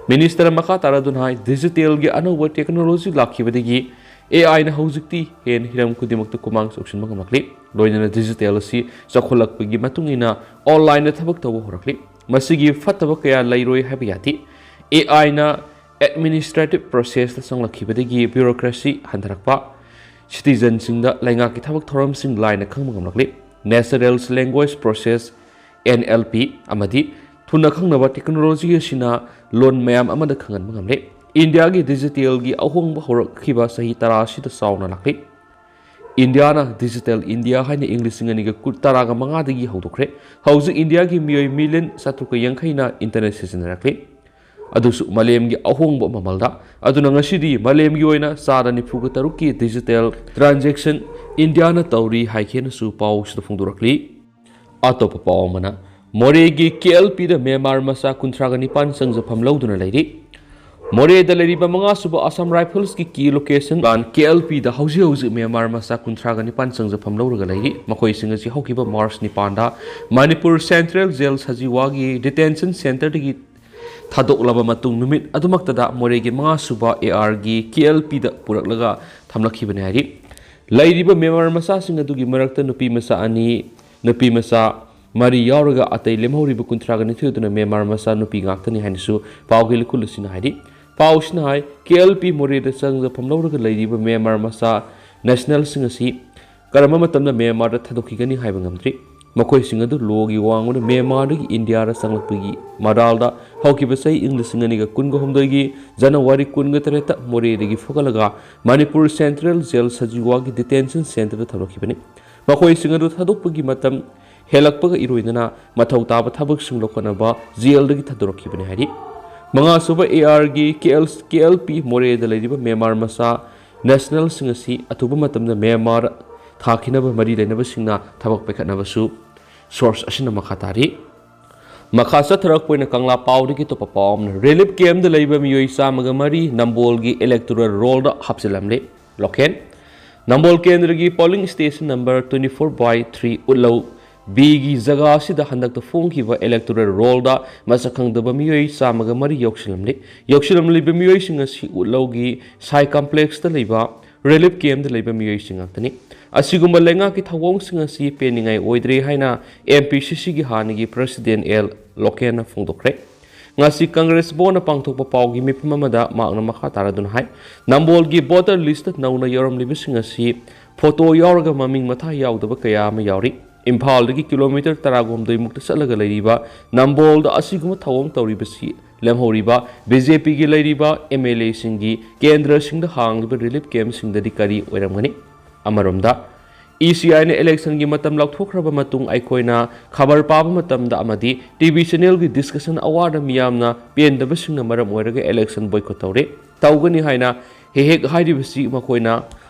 Minister ꯃꯈꯥ ꯇꯥꯔꯗꯨꯅ ꯍꯥꯏ, digitalꯒꯤ ꯑꯅꯧꯕ technology ꯂꯥꯛꯈꯤꯕꯗꯒꯤ A Iꯅ ꯍꯧꯖꯤꯛꯇꯤ ꯍꯦꯟꯅ ꯍꯤꯔꯝ ꯈꯨꯗꯤꯡꯃꯛꯇ ꯈꯨꯃꯥꯡ ꯆꯥꯎꯁꯤꯟꯕ ꯉꯝꯂꯛꯂꯤ꯫ ꯂꯣꯏꯅꯅ digital ꯑꯁꯤ ꯆꯥꯎꯈꯠꯂꯛꯄꯒꯤ ꯃꯇꯨꯡ ꯏꯟꯅ onlineꯗ ꯊꯕꯛ ꯇꯧꯕ ꯍꯧꯔꯛꯂꯤ꯫ ꯃꯁꯤꯒꯤ ꯐꯠꯇꯕ ꯀꯌꯥ ꯂꯩꯔꯣꯏ ꯍꯥꯏꯕ ꯌꯥꯗꯦ꯫ A Iꯅ administrative processꯇ ꯆꯪꯂꯛꯈꯤꯕꯗꯒꯤ bureaucracy ꯍꯟꯊꯔꯛꯄ, citizenꯁꯤꯡꯗ ꯂꯩꯉꯥꯛꯀꯤ ꯊꯕꯛ ꯊꯧꯔꯝꯁꯤꯡ ꯂꯥꯏꯅ ꯈꯪꯕ ꯉꯝꯂꯛꯂꯤ꯫ Natural Language Process, N L P, ꯑꯃꯗꯤ ꯊꯨꯅ ꯈꯪꯅꯕ technology ꯑꯁꯤꯅ ꯂꯣꯟ ꯃꯌꯥꯝ ꯑꯃꯗ ꯈꯪꯍꯟꯕ ꯉꯝꯂꯦ꯫ ꯏꯟꯗꯤꯌꯥꯒꯤ digitalꯒꯤ ꯑꯍꯣꯡꯕ ꯍꯧꯔꯛꯈꯤꯕ ꯆꯍꯤ ꯇꯔꯥ ꯑꯁꯤꯗ ꯆꯥꯎꯅ ꯂꯥꯛꯂꯤ꯫ ꯏꯟꯗꯤꯌꯥꯅ Digital India ꯍꯥꯏꯅ ꯏꯪ ꯂꯤꯁꯤꯡ ꯑꯅꯤꯒ ꯇꯔꯥꯒ ꯃꯉꯥꯗꯒꯤ ꯍꯧꯗꯣꯛꯈ꯭ꯔꯦ꯫ ꯍꯧꯖꯤꯛ ꯏꯟꯗꯤꯌꯥꯒꯤ ꯃꯤꯑꯣꯏ million ꯆꯥꯇ꯭ꯔꯨꯛꯀ ꯌꯥꯡꯈꯩꯅ internet ꯁꯤꯖꯤꯟꯅꯔꯛꯂꯤ꯫ ꯑꯗꯨꯁꯨ ꯃꯥꯂꯦꯝꯒꯤ ꯑꯍꯣꯡꯕ ꯃꯃꯜꯗ꯫ ꯑꯗꯨꯅ ꯉꯁꯤꯗꯤ ꯃꯥꯂꯦꯝꯒꯤ ꯑꯣꯏꯅ ꯆꯥꯗ ꯅꯤꯐꯨꯒ ꯇꯔꯨꯛꯀꯤ digital transaction ꯏꯟꯗꯤꯌꯥꯅ ꯇꯧꯔꯤ ꯍꯥꯏꯈꯤꯅꯁꯨ ꯄꯥꯎꯁꯤꯗ ꯐꯣꯡꯗꯣꯔꯛꯂꯤ꯫ ꯑꯇꯣꯞꯄ ꯄꯥꯎ ꯑꯃꯅ, ꯃꯣꯔꯦꯒꯤ KLPꯗ ꯃ꯭ꯌꯥꯟꯃꯥꯔ ꯃꯆꯥ ꯀꯨꯟꯊ꯭ꯔꯥꯒ ꯅꯤꯄꯥꯟ ꯆꯪꯖꯐꯝ ꯂꯧꯗꯨꯅ ꯂꯩꯔꯤ꯫ ꯃꯣꯔꯦꯗ ꯂꯩꯔꯤꯕ ꯃꯉꯥꯁꯨꯕ Assam Riflesꯀꯤ key location ꯄ꯭ꯂꯥꯟ KLPꯗ ꯍꯧꯖꯤꯛ ꯍꯧꯖꯤꯛ ꯃ꯭ꯌꯥꯟꯃꯥꯔ ꯃꯆꯥ ꯀꯨꯟꯊ꯭ꯔꯥꯒ ꯅꯤꯄꯥꯟ ꯆꯪꯖꯐꯝ ꯂꯧꯔꯒ ꯂꯩꯔꯤ꯫ ꯃꯈꯣꯏꯁꯤꯡ ꯑꯁꯤ ꯍꯧꯈꯤꯕ March ꯅꯤꯄꯥꯟꯗ ꯃꯅꯤꯄꯨꯔ Central Jail ꯁꯖꯤꯋꯥꯒꯤ detention centreꯗꯒꯤ ꯊꯥꯗꯣꯛꯂꯕ ꯃꯇꯨꯡ ꯅꯨꯃꯤꯠ ꯑꯗꯨꯃꯛꯇꯗ ꯃꯣꯔꯦꯒꯤ ꯃꯉꯥꯁꯨꯕ ARꯒꯤ KLPꯗ ꯄꯨꯔꯛꯂꯒ ꯊꯝꯂꯛꯈꯤꯕꯅꯤ ꯍꯥꯏꯔꯤ꯫ ꯂꯩꯔꯤꯕ ꯃ꯭ꯌꯥꯟꯃꯥꯔ ꯃꯆꯥꯁꯤꯡ ꯑꯗꯨꯒꯤ ꯃꯔꯛꯇ ꯅꯨꯄꯤ ꯃꯆꯥ ꯑꯅꯤ, ꯅꯨꯄꯤ ꯃꯆꯥ ꯃꯔꯤ ꯌꯥꯎꯔꯒ ꯑꯇꯩ ꯂꯦꯝꯍꯧꯔꯤꯕ ꯀꯨꯟꯊ꯭ꯔꯥꯒ ꯅꯤꯊꯣꯏ ꯑꯗꯨꯅ ꯃ꯭ꯌꯥꯟꯃꯥꯔ ꯃꯆꯥ ꯅꯨꯄꯤ ꯉꯥꯛꯇꯅꯤ ꯍꯥꯏꯅꯁꯨ ꯄꯥꯎꯒꯤ ꯂꯤꯈꯨꯜ ꯑꯁꯤꯅ ꯍꯥꯏꯔꯤ꯫ ꯄꯥꯎ ꯑꯁꯤꯅ ꯍꯥꯏ, KLP ꯃꯣꯔꯦꯗ ꯆꯪꯖꯐꯝ ꯂꯧꯔꯒ ꯂꯩꯔꯤꯕ ꯃ꯭ꯌꯥꯟꯃꯥꯔ ꯃꯆꯥ nationalꯁꯤꯡ ꯑꯁꯤ ꯀꯔꯝꯕ ꯃꯇꯝꯗ ꯃ꯭ꯌꯥꯟꯃꯥꯔꯗ ꯊꯥꯗꯣꯛꯈꯤꯒꯅꯤ ꯍꯥꯏꯕ ꯉꯝꯗ꯭ꯔꯤ꯫ ꯃꯈꯣꯏꯁꯤꯡ ꯑꯗꯨ ꯂꯣꯒꯤ ꯋꯥꯡꯃꯅ ꯃ꯭ꯌꯥꯟꯃꯥꯔꯗꯒꯤ ꯏꯟꯗꯤꯌꯥꯗ ꯆꯪꯂꯛꯄꯒꯤ ꯃꯔꯥꯜꯗ ꯍꯧꯈꯤꯕ ꯆꯍꯤ ꯏꯪ ꯂꯤꯁꯤꯡ ꯑꯅꯤꯒ ꯀꯨꯟꯒ ꯍꯨꯝꯗꯣꯏꯒꯤ ꯖꯅꯋꯥꯔꯤ ꯀꯨꯟꯒ ꯇꯔꯦꯠꯇ ꯃꯣꯔꯦꯗꯒꯤ ꯐꯨꯒꯠꯂꯒ ꯃꯅꯤꯄꯨꯔ ꯁꯦꯟꯇ꯭ꯔꯦꯜ ꯖꯦꯜ ꯁꯖꯤꯋꯥꯒꯤ ꯗꯤꯇꯦꯟꯁꯟ ꯁꯦꯟꯇꯔꯗ ꯊꯝꯂꯛꯈꯤꯕꯅꯤ꯫ ꯃꯈꯣꯏꯁꯤꯡ ꯑꯗꯨ ꯊꯥꯗꯣꯛꯄꯒꯤ ꯃꯇꯝ ꯍꯦꯜꯂꯛꯄꯒ ꯏꯔꯣꯏꯅꯅ ꯃꯊꯧ ꯇꯥꯕ ꯊꯕꯛꯁꯤꯡ ꯂꯧꯈꯠꯅꯕ ꯖꯦꯜꯗꯒꯤ ꯊꯥꯗꯣꯔꯛꯈꯤꯕꯅꯤ ꯍꯥꯏꯔꯤ꯫ ꯃꯉꯥꯁꯨꯕ AR ꯒꯤ KL, KLP ꯃꯣꯔꯦꯗ ꯂꯩꯔꯤꯕ ꯃ꯭ꯌꯥꯟꯃꯥꯔ ꯃꯆꯥ ꯅꯦꯁꯅꯦꯜꯁꯤꯡ ꯑꯁꯤ ꯑꯊꯨꯕ ꯃꯇꯝꯗ ꯃ꯭ꯌꯥꯟꯃꯥꯔ ꯊꯥꯈꯤꯅꯕ ꯃꯔꯤ ꯂꯩꯅꯕꯁꯤꯡꯅ ꯊꯕꯛ ꯄꯥꯏꯈꯠꯅꯕꯁꯨ ꯁꯣꯔꯁ ꯑꯁꯤꯅ ꯃꯈꯥ ꯇꯥꯔꯤ꯫ ꯃꯈꯥ ꯆꯠꯊꯔꯛꯄ ꯑꯣꯏꯅ ꯀꯪꯂꯥ ꯄꯥꯎꯗꯒꯤ ꯑꯇꯣꯞꯄ ꯄꯥꯎ ꯑꯃꯅ, ꯔꯤꯂꯤꯐ ꯀꯦꯝꯗ ꯂꯩꯕ ꯃꯤꯑꯣꯏ ꯆꯥꯝꯃꯒ ꯃꯔꯤ ꯅꯝꯕꯣꯜꯒꯤ ꯏꯂꯦꯛꯇꯣꯔꯦꯜ ꯔꯣꯜꯗ ꯍꯥꯞꯆꯤꯜꯂꯝꯂꯦ꯫ ꯂꯣꯀꯦꯜ: ꯅꯝꯕꯣꯜ ꯀꯦꯟꯗ꯭ꯔꯒꯤ polling station number twenty four by three ꯎꯠꯂꯧ Bꯒꯤ ꯖꯒꯥ ꯑꯁꯤꯗ ꯍꯟꯗꯛꯇ ꯐꯣꯡꯈꯤꯕ ꯏꯂꯦꯛꯇꯣꯔꯦꯜ ꯔꯣꯜꯗ ꯃꯁꯛ ꯈꯪꯗꯕ ꯃꯤꯑꯣꯏ ꯆꯥꯝꯃꯒ ꯃꯔꯤ ꯌꯧꯁꯤꯜꯂꯝꯂꯤ꯫ ꯌꯧꯁꯤꯜꯂꯝꯂꯤꯕ ꯃꯤꯑꯣꯏꯁꯤꯡ ꯑꯁꯤ ꯎꯠꯂꯧꯒꯤ ꯁꯥꯏ ꯀꯝꯄ꯭ꯂꯦꯛꯁꯇ ꯂꯩꯕ ꯔꯤꯂꯤꯐ ꯀꯦꯝꯗ ꯂꯩꯕ ꯃꯤꯑꯣꯏꯁꯤꯡ ꯉꯥꯛꯇꯅꯤ꯫ ꯑꯁꯤꯒꯨꯝꯕ ꯂꯩꯉꯥꯛꯀꯤ ꯊꯧꯑꯣꯡꯁꯤꯡ ꯑꯁꯤ ꯄꯦꯟꯅꯤꯡꯉꯥꯏ ꯑꯣꯏꯗ꯭ꯔꯦ ꯍꯥꯏꯅ MPCCꯒꯤ ꯍꯥꯟꯅꯒꯤ ꯄ꯭ꯔꯦꯁꯤꯗꯦꯟ ꯑꯦꯜ ꯂꯣꯀꯦꯟꯅ ꯐꯣꯡꯗꯣꯛꯈ꯭ꯔꯦ꯫ ꯉꯁꯤ ꯀꯪꯒ꯭ꯔꯦꯁ ꯚꯣꯟꯅ ꯄꯥꯡꯊꯣꯛꯄ ꯄꯥꯎꯒꯤ ꯃꯤꯐꯝ ꯑꯃꯗ ꯃꯍꯥꯛꯅ ꯃꯈꯥ ꯇꯥꯔꯗꯨꯅ ꯍꯥꯏ, ꯅꯝꯕꯣꯜꯒꯤ ꯚꯣꯇꯔ ꯂꯤꯁꯇ ꯅꯧꯅ ꯌꯥꯎꯔꯝꯂꯤꯕꯁꯤꯡ ꯑꯁꯤ ꯐꯣꯇꯣ ꯌꯥꯎꯔꯒ ꯃꯃꯤꯡ ꯃꯊꯥ ꯌꯥꯎꯗꯕ ꯀꯌꯥ ꯑꯃ ꯌꯥꯎꯔꯤ꯫ ꯏꯝꯐꯥꯜꯗꯒꯤ ꯀꯤꯂꯣꯃꯤꯇꯔ ꯇꯔꯥꯍꯨꯝꯗꯣꯏ ꯃꯨꯛꯇ ꯆꯠꯂꯒ ꯂꯩꯔꯤꯕ ꯅꯝꯕꯣꯜꯗ ꯑꯁꯤꯒꯨꯝꯕ ꯊꯧꯑꯣꯡ ꯇꯧꯔꯤꯕꯁꯤ ꯂꯦꯝꯍꯧꯔꯤꯕ BJPꯒꯤ ꯂꯩꯔꯤꯕ MLAꯁꯤꯡꯒꯤ ꯀꯦꯟꯗ꯭ꯔꯁꯤꯡꯗ ꯍꯥꯡꯂꯤꯕ ꯔꯤꯂꯤꯐ ꯀꯦꯝꯁꯤꯡꯗꯗꯤ ꯀꯔꯤ ꯑꯣꯏꯔꯝꯒꯅꯤ? ꯑꯃꯔꯣꯝꯗ, ECIꯅ ꯏꯂꯦꯛꯁꯟꯒꯤ ꯃꯇꯝ ꯂꯥꯎꯊꯣꯛꯈ꯭ꯔꯕ ꯃꯇꯨꯡ ꯑꯩꯈꯣꯏꯅ ꯈꯕꯔ ꯄꯥꯕ ꯃꯇꯝꯗ ꯑꯃꯗꯤ TV channelꯒꯤ discussion ꯑꯋꯥꯗ ꯃꯤꯌꯥꯝꯅ ꯄꯦꯟꯗꯕꯁꯤꯡꯅ ꯃꯔꯝ ꯑꯣꯏꯔꯒ ꯏꯂꯦꯛꯁꯟ ꯕꯣꯏꯀꯣꯠ ꯇꯧꯔꯦ, ꯇꯧꯒꯅꯤ ꯍꯥꯏꯅ ꯍꯦꯛ ꯍꯦꯛ ꯍꯥꯏꯔꯤꯕꯁꯤ ꯃꯈꯣꯏꯅ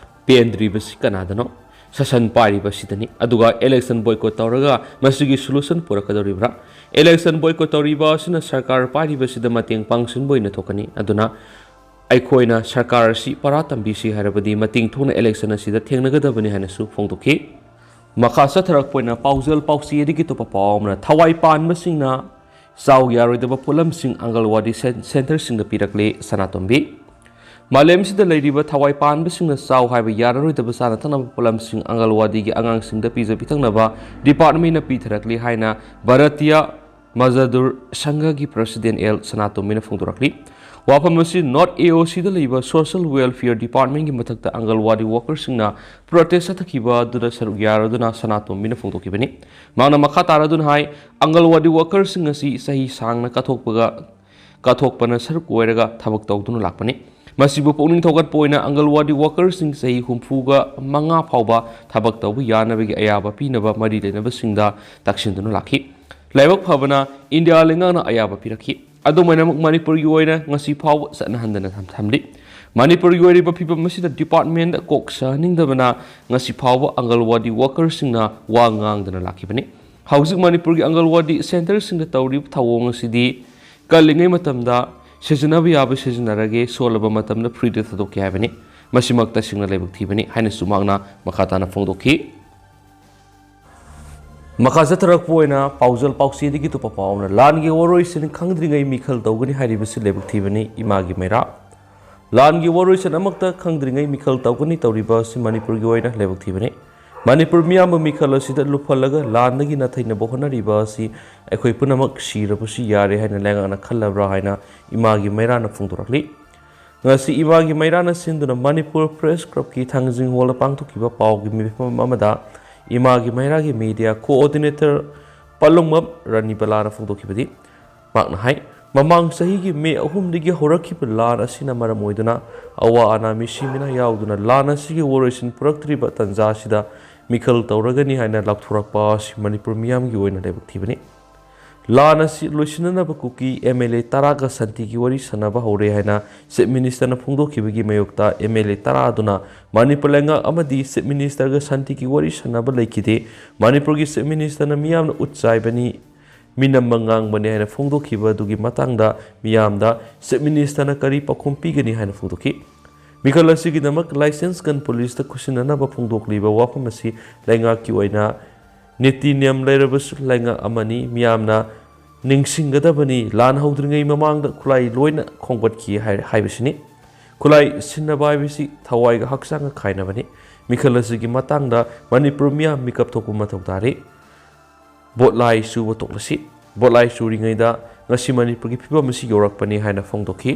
ꯄꯦꯟꯗ꯭ꯔꯤꯕꯁꯤ ꯀꯅꯥꯗꯅꯣ? ꯁꯦꯁꯟ ꯄꯥꯏꯔꯤꯕꯁꯤꯗꯅꯤ꯫ ꯑꯗꯨꯒ ꯏꯂꯦꯛꯁꯟ ꯕꯣꯏꯀꯣꯠ ꯇꯧꯔꯒ ꯃꯁꯤꯒꯤ ꯁꯣꯂꯨꯁꯟ ꯄꯨꯔꯛꯀꯗꯧꯔꯤꯕ꯭ꯔꯥ? ꯏꯂꯦꯛꯁꯟ ꯕꯣꯏꯀꯣꯠ ꯇꯧꯔꯤꯕ ꯑꯁꯤꯅ ꯁꯔꯀꯥꯔ ꯄꯥꯏꯔꯤꯕꯁꯤꯗ ꯃꯇꯦꯡ ꯄꯥꯡꯁꯤꯟꯕ ꯑꯣꯏꯅ ꯊꯣꯛꯀꯅꯤ꯫ ꯑꯗꯨꯅ ꯑꯩꯈꯣꯏꯅ ꯁꯔꯀꯥꯔ ꯑꯁꯤ ꯄꯔꯥ ꯇꯝꯕꯤꯁꯤ ꯍꯥꯏꯔꯕꯗꯤ ꯃꯇꯤꯡ ꯊꯣꯛꯅ ꯏꯂꯦꯛꯁꯟ ꯑꯁꯤꯗ ꯊꯦꯡꯅꯒꯗꯕꯅꯤ ꯍꯥꯏꯅꯁꯨ ꯐꯣꯡꯗꯣꯛꯈꯤ꯫ ꯃꯈꯥ ꯆꯠꯊꯔꯛꯄ ꯑꯣꯏꯅ ꯄꯥꯎꯖꯦꯜ ꯄꯥꯎꯆꯦꯗꯒꯤ ꯑꯇꯣꯞꯄ ꯄꯥꯎ ꯑꯃꯅ, ꯊꯋꯥꯏ ꯄꯥꯟꯕꯁꯤꯡꯅ ꯆꯥꯎ ꯌꯥꯔꯣꯏꯗꯕ ꯄꯣꯠꯂꯝꯁꯤꯡ ꯑꯪꯒꯜꯋꯥꯗꯤ ꯁꯦꯟ-, ꯁꯦꯟꯇꯔꯁꯤꯡꯗ ꯄꯤꯔꯛꯂꯦ ꯁꯅꯥꯇꯣꯝꯕꯤ꯫ ꯃꯥꯂꯦꯝꯁꯤꯗ ꯂꯩꯔꯤꯕ ꯊꯋꯥꯏ ꯄꯥꯟꯕꯁꯤꯡꯅ ꯆꯥꯎ ꯍꯥꯏꯕ ꯌꯥꯔꯔꯣꯏꯗꯕ ꯆꯥꯅ ꯊꯛꯅꯕ ꯄꯣꯠꯂꯝꯁꯤꯡ ꯑꯪꯒꯜꯋꯥꯗꯤꯒꯤ ꯑꯉꯥꯡꯁꯤꯡꯗ ꯄꯤꯖ ꯄꯤꯊꯛꯅꯕ ꯗꯤꯄꯥꯔꯠꯃꯦꯟꯅ ꯄꯤꯊꯔꯛꯂꯤ ꯍꯥꯏꯅ ꯚꯥꯔꯇꯤꯌꯥ ꯃꯖꯗꯨꯔ ꯁꯪꯘꯒꯤ ꯄ꯭ꯔꯁꯤꯗꯦꯟ ꯑꯦꯜ ꯁꯅꯥꯇꯣꯝꯕꯤꯅ ꯐꯣꯡꯗꯣꯔꯛꯂꯤ꯫ ꯋꯥꯐꯝ ꯑꯁꯤ ꯅꯣꯔꯠ ꯑꯦ ꯑꯣ ꯁꯤꯗ ꯂꯩꯕ ꯁꯣꯁꯤꯌꯦꯜ ꯋꯦꯜꯐꯤꯌꯔ ꯗꯤꯄꯥꯔꯠꯃꯦꯟꯒꯤ ꯃꯊꯛꯇ ꯑꯪꯒꯜꯋꯥꯗꯤ ꯋꯥꯀꯔꯁꯤꯡꯅ ꯄ꯭ꯔꯣꯇꯦꯁ ꯆꯠꯊꯈꯤꯕ ꯑꯗꯨꯗ ꯁꯔꯨꯛ ꯌꯥꯔꯗꯨꯅ ꯁꯅꯥꯇꯣꯝꯕꯤꯅ ꯐꯣꯡꯗꯣꯛꯈꯤꯕꯅꯤ꯫ ꯃꯍꯥꯛꯅ ꯃꯈꯥ ꯇꯥꯔꯗꯨꯅ ꯍꯥꯏ, ꯑꯪꯒꯜꯋꯥꯗꯤ ꯋꯥꯀꯔꯁꯤꯡ ꯑꯁꯤ ꯆꯍꯤ ꯁꯥꯡꯅ ꯀꯠꯊꯣꯛꯄꯒ ꯀꯠꯊꯣꯛꯄꯅ ꯁꯔꯨꯛ ꯑꯣꯏꯔꯒ ꯊꯕꯛ ꯇꯧꯗꯨꯅ ꯂꯥꯛꯄꯅꯤ꯫ ꯃꯁꯤꯕꯨ ꯄꯨꯛꯅꯤꯡ ꯊꯧꯒꯠꯄ ꯑꯣꯏꯅ ꯑꯪꯒꯜꯋꯥꯗꯤ ꯋꯥꯀꯔꯁꯤꯡ ꯆꯍꯤ ꯍꯨꯝꯐꯨꯒ ꯃꯉꯥ ꯐꯥꯎꯕ ꯊꯕꯛ ꯇꯧꯕ ꯌꯥꯅꯕꯒꯤ ꯑꯌꯥꯕ ꯄꯤꯅꯕ ꯃꯔꯤ ꯂꯩꯅꯕꯁꯤꯡꯗ ꯇꯛꯁꯤꯟꯗꯨꯅ ꯂꯥꯛꯈꯤ꯫ ꯂꯥꯏꯕꯛ ꯐꯕꯅ ꯏꯟꯗꯤꯌꯥ ꯂꯩꯉꯥꯛꯅ ꯑꯌꯥꯕ ꯄꯤꯔꯛꯈꯤ꯫ ꯑꯗꯨꯝ ꯑꯣꯏꯅꯃꯛ ꯃꯅꯤꯄꯨꯔꯒꯤ ꯑꯣꯏꯅ ꯉꯁꯤ ꯐꯥꯎꯕ ꯆꯠꯅꯍꯟꯗꯅ ꯊꯝ-, ꯊꯝꯂꯤ꯫ ꯃꯅꯤꯄꯨꯔꯒꯤ ꯑꯣꯏꯔꯤꯕ ꯐꯤꯕꯝ ꯑꯁꯤꯗ ꯗꯤꯄꯥꯔꯠꯃꯦꯟꯗ ꯀꯣꯛ ꯁꯥꯍꯟꯅꯤꯡꯗꯕꯅ ꯉꯁꯤ ꯐꯥꯎꯕ ꯑꯪꯒꯜꯋꯥꯗꯤ ꯋꯥꯀꯔꯁꯤꯡꯅ ꯋꯥ ꯉꯥꯡꯗꯅ ꯂꯥꯛꯈꯤꯕꯅꯤ꯫ ꯍꯧꯖꯤꯛ ꯃꯅꯤꯄꯨꯔꯒꯤ ꯑꯪꯒꯜꯋꯥꯗꯤ ꯁꯦꯟꯇꯔꯁꯤꯡꯗ ꯇꯧꯔꯤꯕ ꯊꯧꯑꯣꯡ ꯑꯁꯤꯗꯤ ꯀꯜꯂꯤꯉꯩ ꯃꯇꯝꯗ ꯁꯤꯖꯤꯟꯅꯕ ꯌꯥꯕ ꯁꯤꯖꯤꯟꯅꯔꯒꯦ, ꯁꯣꯜꯂꯕ ꯃꯇꯝꯗ ꯐ꯭ꯔꯤꯗ ꯊꯥꯗꯣꯛꯀꯦ ꯍꯥꯏꯕꯅꯤ꯫ ꯃꯁꯤꯃꯛ ꯇꯁꯦꯡꯅ ꯂꯥꯏꯕꯛ ꯊꯤꯕꯅꯤ ꯍꯥꯏꯅꯁꯨ ꯃꯍꯥꯛꯅ ꯃꯈꯥ ꯇꯥꯅ ꯐꯣꯡꯗꯣꯛꯈꯤ꯫ ꯃꯈꯥ ꯆꯠꯊꯔꯛꯄ ꯑꯣꯏꯅ ꯄꯥꯎꯖꯦꯜ ꯄꯥꯎꯆꯦꯗꯒꯤ ꯑꯇꯣꯞꯄ ꯄꯥꯎ ꯑꯃꯅ, ꯂꯥꯟꯒꯤ ꯋꯥꯔꯣꯏꯁꯤꯟ ꯈꯪꯗ꯭ꯔꯤꯉꯩ ꯃꯤꯈꯜ ꯇꯧꯒꯅꯤ ꯍꯥꯏꯔꯤꯕꯁꯤ ꯂꯥꯏꯕꯛ ꯊꯤꯕꯅꯤ, ꯏꯃꯥꯒꯤ ꯃꯩꯔꯥ꯫ ꯂꯥꯟꯒꯤ ꯋꯥꯔꯣꯏꯁꯤꯟ ꯑꯃꯛꯇ ꯈꯪꯗ꯭ꯔꯤꯉꯩ ꯃꯤꯈꯜ ꯇꯧꯒꯅꯤ ꯇꯧꯔꯤꯕ ꯑꯁꯤ ꯃꯅꯤꯄꯨꯔꯒꯤ ꯑꯣꯏꯅ ꯂꯥꯏꯕꯛ ꯊꯤꯕꯅꯤ꯫ ꯃꯅꯤꯄꯨꯔ ꯃꯤꯌꯥꯝꯕ ꯃꯤꯈꯜ ꯑꯁꯤꯗ ꯂꯨꯞꯍꯜꯂꯒ ꯂꯥꯟꯗꯒꯤ ꯅꯥꯊꯩꯅꯕ ꯍꯣꯠꯅꯔꯤꯕ ꯑꯁꯤ ꯑꯩꯈꯣꯏ ꯄꯨꯝꯅꯃꯛ ꯁꯤꯔꯕꯁꯨ ꯌꯥꯔꯦ ꯍꯥꯏꯅ ꯂꯩꯉꯥꯛꯅ ꯈꯜꯂꯕ꯭ꯔꯥ ꯍꯥꯏꯅ ꯏꯃꯥꯒꯤ ꯃꯩꯔꯥꯅ ꯐꯣꯡꯗꯣꯔꯛꯂꯤ꯫ ꯉꯁꯤ ꯏꯃꯥꯒꯤ ꯃꯩꯔꯥꯅ ꯁꯤꯟꯗꯨꯅ ꯃꯅꯤꯄꯨꯔ ꯄ꯭ꯔꯦꯁ ꯀ꯭ꯂꯕꯀꯤ ꯊꯥꯡꯖꯤꯡ ꯍꯣꯜꯗ ꯄꯥꯡꯊꯣꯛꯈꯤꯕ ꯄꯥꯎꯒꯤ ꯃꯤꯐꯝ ꯑꯃꯗ ꯏꯃꯥꯒꯤ ꯃꯩꯔꯥꯒꯤ ꯃꯤꯗꯤꯌꯥ ꯀꯣꯑꯣꯔꯗꯤꯅꯦꯇꯔ ꯄꯂꯨꯡꯕꯝ ꯔꯥꯅꯤꯕꯂꯥꯅ ꯐꯣꯡꯗꯣꯛꯈꯤꯕꯗꯤ, ꯃꯍꯥꯛꯅ ꯍꯥꯏ, ꯃꯃꯥꯡ ꯆꯍꯤꯒꯤ ꯃꯦ ꯑꯍꯨꯝꯗꯒꯤ ꯍꯧꯔꯛꯈꯤꯕ ꯂꯥꯟ ꯑꯁꯤꯅ ꯃꯔꯝ ꯑꯣꯏꯗꯨꯅ ꯑꯋꯥ ꯑꯅꯥ ꯃꯤꯁꯤ ꯃꯤꯅꯥ ꯌꯥꯎꯗꯨꯅ ꯂꯥꯟ ꯑꯁꯤꯒꯤ ꯋꯥꯔꯣꯏꯁꯤꯟ ꯄꯨꯔꯛꯇ꯭ꯔꯤꯕ ꯇꯥꯟꯖꯥ ꯑꯁꯤꯗ ꯃꯤꯈꯜ ꯇꯧꯔꯒꯅꯤ ꯍꯥꯏꯅ ꯂꯥꯎꯊꯣꯔꯛꯄ ꯑꯁꯤ ꯃꯅꯤꯄꯨꯔ ꯃꯤꯌꯥꯝꯒꯤ ꯑꯣꯏꯅ ꯂꯥꯏꯕꯛ ꯊꯤꯕꯅꯤ꯫ ꯂꯥꯟ ꯑꯁꯤ ꯂꯣꯏꯁꯤꯟꯅꯅꯕ ꯀꯨꯀꯤ ꯑꯦꯝ ꯑꯦꯜ ꯑꯦ ꯇꯔꯥꯒ ꯁꯥꯟꯇꯤꯒꯤ ꯋꯥꯔꯤ ꯁꯥꯟꯅꯕ ꯍꯧꯔꯦ ꯍꯥꯏꯅ ꯆꯤꯐ ꯃꯤꯅꯤꯁꯇꯔꯅ ꯐꯣꯡꯗꯣꯛꯈꯤꯕꯒꯤ ꯃꯥꯌꯣꯛꯇ ꯑꯦꯝ ꯑꯦꯜ ꯑꯦ ꯇꯔꯥ ꯑꯗꯨꯅ ꯃꯅꯤꯄꯨꯔ ꯂꯩꯉꯥꯛ ꯑꯃꯗꯤ ꯆꯤꯐ ꯃꯤꯅꯤꯁꯇꯔꯒ ꯁꯥꯟꯇꯤꯒꯤ ꯋꯥꯔꯤ ꯁꯥꯟꯅꯕ ꯂꯩꯈꯤꯗꯦ꯫ ꯃꯅꯤꯄꯨꯔꯒꯤ ꯆꯤꯐ ꯃꯤꯅꯤꯁꯇꯔꯅ ꯃꯤꯌꯥꯝꯅ ꯎꯠ ꯆꯥꯏꯕꯅꯤ, ꯃꯤꯅꯝꯕ ꯉꯥꯡꯕꯅꯤ ꯍꯥꯏꯅ ꯐꯣꯡꯗꯣꯛꯈꯤꯕ ꯑꯗꯨꯒꯤ ꯃꯇꯥꯡꯗ ꯃꯤꯌꯥꯝꯗ ꯆꯤꯐ ꯃꯤꯅꯤꯁꯇꯔꯅ ꯀꯔꯤ ꯄꯥꯎꯈꯨꯝ ꯄꯤꯒꯅꯤ ꯍꯥꯏꯅ ꯐꯣꯡꯗꯣꯛꯈꯤ꯫ ꯃꯤꯈꯜ ꯑꯁꯤꯒꯤꯗꯃꯛ ꯂꯥꯏꯁꯦꯟꯁ ꯒꯟ ꯄꯨꯂꯤꯁꯇ ꯈꯨꯠꯁꯤꯟꯅꯅꯕ ꯐꯣꯡꯗꯣꯛꯂꯤꯕ ꯋꯥꯐꯝ ꯑꯁꯤ ꯂꯩꯉꯥꯛꯀꯤ ꯑꯣꯏꯅ ꯅꯤꯇꯤ ꯅꯤꯌꯝ ꯂꯩꯔꯕꯁꯨ ꯂꯩꯉꯥꯛ ꯑꯃꯅꯤ, ꯃꯤꯌꯥꯝꯅ ꯅꯤꯡꯁꯤꯡꯒꯗꯕꯅꯤ, ꯂꯥꯟ ꯍꯧꯗ꯭ꯔꯤꯉꯩ ꯃꯃꯥꯡꯗ ꯈꯨꯠꯂꯥꯏ ꯂꯣꯏꯅ ꯈꯣꯝꯒꯠꯈꯤ ꯍꯥꯏ-, ꯍꯥꯏꯕꯁꯤꯅꯤ꯫ ꯈꯨꯠꯂꯥꯏ ꯁꯤꯟꯅꯕ ꯍꯥꯏꯕꯁꯤ ꯊꯋꯥꯏꯒ ꯍꯛꯆꯥꯡꯒ ꯈꯥꯏꯅꯕꯅꯤ꯫ ꯃꯤꯈꯜ ꯑꯁꯤꯒꯤ ꯃꯇꯥꯡꯗ ꯃꯅꯤꯄꯨꯔ ꯃꯤꯌꯥꯝ ꯃꯤꯀꯞ ꯊꯣꯛꯄ ꯃꯊꯧ ꯇꯥꯔꯤ꯫ ꯚꯣꯠ ꯂꯥꯏ ꯆꯨꯕ ꯇꯣꯛꯂꯁꯤ꯫ ꯕꯣꯠꯂꯥꯏ ꯆꯨꯔꯤꯉꯩꯗ ꯉꯁꯤ ꯃꯅꯤꯄꯨꯔꯒꯤ ꯐꯤꯕꯝ ꯑꯁꯤ ꯌꯧꯔꯛꯄꯅꯤ ꯍꯥꯏꯅ ꯐꯣꯡꯗꯣꯛꯈꯤ꯫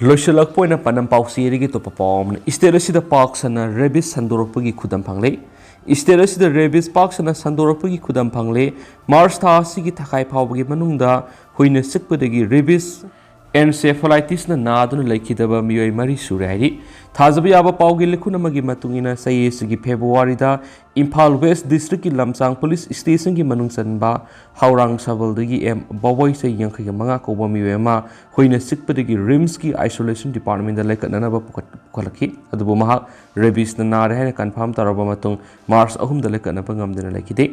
ꯂꯣꯏꯁꯤꯜꯂꯛꯄ ꯑꯣꯏꯅ ꯄꯥꯟꯗꯝ ꯄꯥꯎꯆꯦ ꯑꯗꯒꯤ ꯑꯇꯣꯞꯄ ꯄꯥꯎ ꯑꯃꯅ, ꯁ꯭ꯇꯦꯠ ꯑꯁꯤꯗ ꯄꯥꯛ ꯁꯟꯅ ꯔꯦꯕꯤꯁ ꯁꯟꯗꯣꯔꯛꯄꯒꯤ ꯈꯨꯗꯝ ꯐꯪꯂꯦ꯫ ꯁ꯭ꯇꯦꯠ ꯑꯁꯤꯗ ꯔꯦꯕꯤꯁ ꯄꯥꯛ ꯁꯟꯅ ꯁꯟꯗꯣꯔꯛꯄꯒꯤ ꯈꯨꯗꯝ ꯐꯪꯂꯦ꯫ ꯃꯥꯔꯆ ꯊꯥ ꯑꯁꯤꯒꯤ ꯊꯥꯈꯥꯏ ꯐꯥꯎꯕꯒꯤ ꯃꯅꯨꯡꯗ ꯍꯨꯏꯅ ꯆꯤꯛꯄꯗꯒꯤ ꯔꯦꯕꯤꯁ ꯑꯦꯟꯁꯦꯐꯦꯂꯥꯏꯇꯤꯁꯅ ꯅꯥꯗꯨꯅ ꯂꯩꯈꯤꯗꯕ ꯃꯤꯑꯣꯏ ꯃꯔꯤ ꯁꯨꯔꯦ ꯍꯥꯏꯔꯤ꯫ ꯊꯥꯖꯕ ꯌꯥꯕ ꯄꯥꯎꯒꯤ ꯂꯤꯈꯨꯟ ꯑꯃꯒꯤ ꯃꯇꯨꯡ ꯏꯟꯅ, ꯆꯍꯤ ꯑꯁꯤꯒꯤ ꯐꯦꯕ꯭ꯔꯨꯋꯥꯔꯤꯗ ꯏꯝꯐꯥꯜ ꯋꯦꯁ ꯗꯤꯁꯇ꯭ꯔꯤꯛꯀꯤ ꯂꯝꯁꯥꯡ ꯄꯨꯂꯤꯁ ꯁ꯭ꯇꯦꯁꯟꯒꯤ ꯃꯅꯨꯡ ꯆꯟꯕ ꯍꯧꯔꯥꯡ ꯁꯕꯜꯗꯒꯤ ꯑꯦꯝ ꯕꯥꯕꯣꯏ, ꯆꯍꯤ ꯌꯥꯡꯈꯩꯒ ꯃꯉꯥ ꯀꯧꯕ ꯃꯤꯑꯣꯏ ꯑꯃ ꯍꯨꯏꯅ ꯆꯤꯛꯄꯗꯒꯤ ꯔꯤꯝꯁꯀꯤ ꯑꯥꯏꯁꯣꯂꯦꯁꯟ ꯗꯤꯄꯥꯔꯠꯃꯦꯟꯗ ꯂꯩꯈꯠꯅꯅꯕ ꯄꯨꯈꯠ-, ꯄꯨꯈꯠꯂꯛꯈꯤ꯫ ꯑꯗꯨꯕꯨ ꯃꯍꯥꯛ ꯔꯦꯕꯤꯁꯅ ꯅꯥꯔꯦ ꯍꯥꯏꯅ ꯀꯟꯐꯥꯔꯝ ꯇꯧꯔꯕ ꯃꯇꯨꯡ, ꯃꯥꯔꯆ ꯑꯍꯨꯝꯗ ꯂꯩꯈꯠꯅꯕ ꯉꯝꯗꯅ ꯂꯩꯈꯤꯗꯦ꯫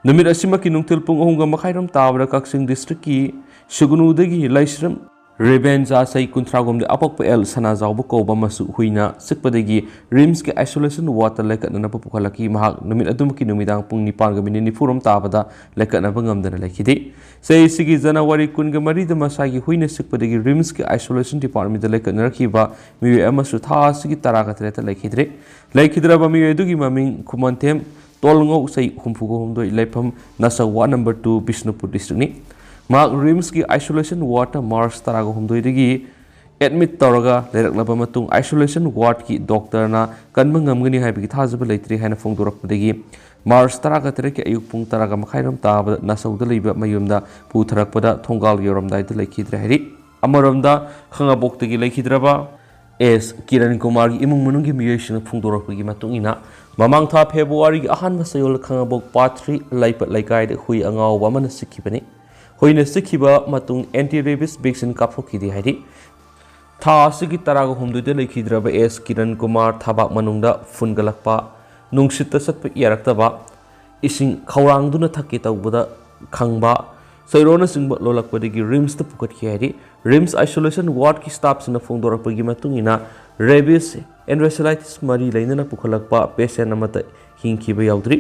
ꯅꯨꯃꯤꯠ ꯑꯁꯤꯃꯛꯀꯤ ꯅꯨꯡꯊꯤꯜ ꯄꯨꯡ ꯑꯍꯨꯝꯒ ꯃꯈꯥꯏꯔꯣꯝ ꯇꯥꯕꯗ ꯀꯛꯆꯤꯡ ꯗꯤꯁꯇ꯭ꯔꯤꯛꯀꯤ ꯁꯨꯒꯅꯨꯗꯒꯤ ꯂꯩꯁ꯭ꯔꯝ ꯔꯦꯕꯦꯟꯖꯥ, ꯆꯍꯤ ꯀꯨꯟꯊ꯭ꯔꯥꯒꯨꯝꯗꯤ ꯑꯄꯣꯛꯄ ꯑꯦꯜ ꯁꯅꯥꯖꯥꯎꯕ ꯀꯧꯕ ꯑꯃꯁꯨ ꯍꯨꯏꯅ ꯆꯤꯛꯄꯗꯒꯤ ꯔꯤꯝꯁꯀꯤ ꯑꯥꯏꯁꯣꯂꯦꯁꯟ ꯋꯥꯔꯗꯇ ꯂꯩꯈꯠꯅꯅꯕ ꯄꯨꯈꯠꯂꯛꯈꯤ꯫ ꯃꯍꯥꯛ ꯅꯨꯃꯤꯠ ꯑꯗꯨꯃꯛꯀꯤ ꯅꯨꯃꯤꯗꯥꯡ ꯄꯨꯡ ꯅꯤꯄꯥꯟꯒ ꯃꯤꯅꯤꯠ ꯅꯤꯐꯨꯔꯣꯝ ꯇꯥꯕꯗ ꯂꯩꯈꯠꯅꯕ ꯉꯝꯗꯅ ꯂꯩꯈꯤꯗꯦ꯫ ꯆꯍꯤꯁꯤꯒꯤ ꯖꯅꯋꯥꯔꯤ ꯀꯨꯟꯒ ꯃꯔꯤꯗ ꯃꯁꯥꯒꯤ ꯍꯨꯏꯅ ꯆꯤꯛꯄꯗꯒꯤ ꯔꯤꯝꯁꯀꯤ ꯑꯥꯏꯁꯣꯂꯦꯁꯟ ꯗꯤꯄꯥꯔꯠꯃꯦꯟꯗ ꯂꯩꯈꯠꯅꯔꯛꯈꯤꯕ ꯃꯤꯑꯣꯏ ꯑꯃꯁꯨ ꯊꯥ ꯑꯁꯤꯒꯤ ꯇꯔꯥꯒ ꯇꯔꯦꯠꯇ ꯂꯩꯈꯤꯗ꯭ꯔꯦ꯫ ꯂꯩꯈꯤꯗ꯭ꯔꯕ ꯃꯤꯑꯣꯏ ꯑꯗꯨꯒꯤ ꯃꯃꯤꯡ ꯈꯨꯃꯟꯊꯦꯝ ꯇꯣꯜꯉꯧ, ꯆꯍꯤ ꯍꯨꯝꯐꯨꯒ ꯍꯨꯝꯗꯣꯏ, ꯂꯩꯐꯝ ꯅꯥꯆꯧꯋꯥ ꯅꯝꯕꯔ ꯇꯨ, ꯕꯤꯁꯅꯨꯄꯨꯔ ꯗꯤꯁꯇ꯭ꯔꯤꯛꯅꯤ꯫ ꯃꯍꯥꯛ ꯔꯤꯝꯁꯀꯤ ꯑꯥꯏꯁꯣꯂꯦꯁꯟ ꯋꯥꯔꯗꯇ ꯃꯥꯔꯆ ꯇꯔꯥꯒ ꯍꯨꯝꯗꯣꯏꯗꯒꯤ ꯑꯦꯗꯃꯤꯠ ꯇꯧꯔꯒ ꯂꯩꯔꯛꯂꯕ ꯃꯇꯨꯡ, ꯑꯥꯏꯁꯣꯂꯦꯁꯟ ꯋꯥꯔꯗꯀꯤ ꯗꯣꯛꯇꯔꯅ ꯀꯟꯕ ꯉꯝꯒꯅꯤ ꯍꯥꯏꯕꯒꯤ ꯊꯥꯖꯕ ꯂꯩꯇ꯭ꯔꯤ ꯍꯥꯏꯅ ꯐꯣꯡꯗꯣꯔꯛꯄꯗꯒꯤ ꯃꯥꯔꯆ ꯇꯔꯥꯒ ꯇꯔꯦꯠꯀꯤ ꯑꯌꯨꯛ ꯄꯨꯡ ꯇꯔꯥꯒ ꯃꯈꯥꯏꯔꯣꯝ ꯇꯥꯕꯗ ꯅꯥꯆꯧꯗ ꯂꯩꯕ ꯃꯌꯨꯝꯗ ꯄꯨꯊꯔꯛꯄꯗ ꯊꯣꯡꯒꯥꯜ ꯌꯧꯔꯝꯗꯥꯏꯗ ꯂꯩꯈꯤꯗ꯭ꯔꯦ ꯍꯥꯏꯔꯤ꯫ ꯑꯃꯔꯣꯝꯗ, ꯈꯥꯉꯕꯣꯛꯇꯒꯤ ꯂꯩꯈꯤꯗ꯭ꯔꯕ ꯑꯦꯁ ꯀꯤꯔꯟ ꯀꯨꯃꯥꯔꯒꯤ ꯏꯃꯨꯡ ꯃꯅꯨꯡꯒꯤ ꯃꯤꯑꯣꯏꯁꯤꯡꯅ ꯐꯣꯡꯗꯣꯔꯛꯄꯒꯤ ꯃꯇꯨꯡ ꯏꯟꯅ, ꯃꯃꯥꯡ ꯊꯥ ꯐꯦꯕ꯭ꯔꯨꯋꯥꯔꯤꯒꯤ ꯑꯍꯥꯟꯕ ꯆꯌꯣꯜ ꯈꯥꯉꯕꯣꯛ ꯄꯥꯠ ꯊ꯭ꯔꯤ ꯂꯩꯄꯠ ꯂꯩꯀꯥꯏꯗ ꯍꯨꯏ ꯑꯉꯥꯎꯕ ꯑꯃꯅ ꯆꯤꯛꯈꯤꯕꯅꯤ꯫ ꯍꯨꯏꯅ ꯆꯤꯛꯈꯤꯕ ꯃꯇꯨꯡ ꯑꯦꯟꯇꯤ ꯔꯦꯕꯤꯁ ꯚꯦꯛꯁꯤꯟ ꯀꯥꯞꯊꯣꯛꯈꯤꯗꯦ ꯍꯥꯏꯔꯤ꯫ ꯊꯥ ꯑꯁꯤꯒꯤ ꯇꯔꯥꯒ ꯍꯨꯝꯗꯣꯏꯗ ꯂꯩꯈꯤꯗ꯭ꯔꯕ ꯑꯦꯁ ꯀꯤꯔꯟ ꯀꯨꯃꯥꯔ ꯊꯕꯥꯛ ꯃꯅꯨꯡꯗ ꯐꯨꯟꯒꯠꯂꯛꯄ, ꯅꯨꯡꯁꯤꯠꯇ ꯆꯠꯄ ꯌꯥꯔꯛꯇꯕ, ꯏꯁꯤꯡ ꯈꯧꯔꯥꯡꯗꯨꯅ ꯊꯛꯀꯦ ꯇꯧꯕꯗ ꯈꯪꯕ, ꯆꯩꯔꯣꯅꯆꯤꯡꯕ ꯂꯣꯜꯂꯛꯄꯗꯒꯤ ꯔꯤꯝꯁꯇ ꯄꯨꯈꯠꯈꯤ ꯍꯥꯏꯔꯤ꯫ ꯔꯤꯝꯁ ꯑꯥꯏꯁꯣꯂꯦꯁꯟ ꯋꯥꯔꯗꯀꯤ ꯁ꯭ꯇꯥꯐꯁꯤꯡꯅ ꯐꯣꯡꯗꯣꯔꯛꯄꯒꯤ ꯃꯇꯨꯡ ꯏꯟꯅ, ꯔꯦꯕꯤꯁ ꯑꯦꯟꯁꯦꯐꯦꯂꯥꯏꯇꯤꯁ ꯃꯔꯤ ꯂꯩꯅꯅ ꯄꯨꯈꯠꯂꯛꯄ ꯄꯦꯁꯦꯟ ꯑꯃꯠꯇ ꯍꯤꯡꯈꯤꯕ ꯌꯥꯎꯗ꯭ꯔꯤ꯫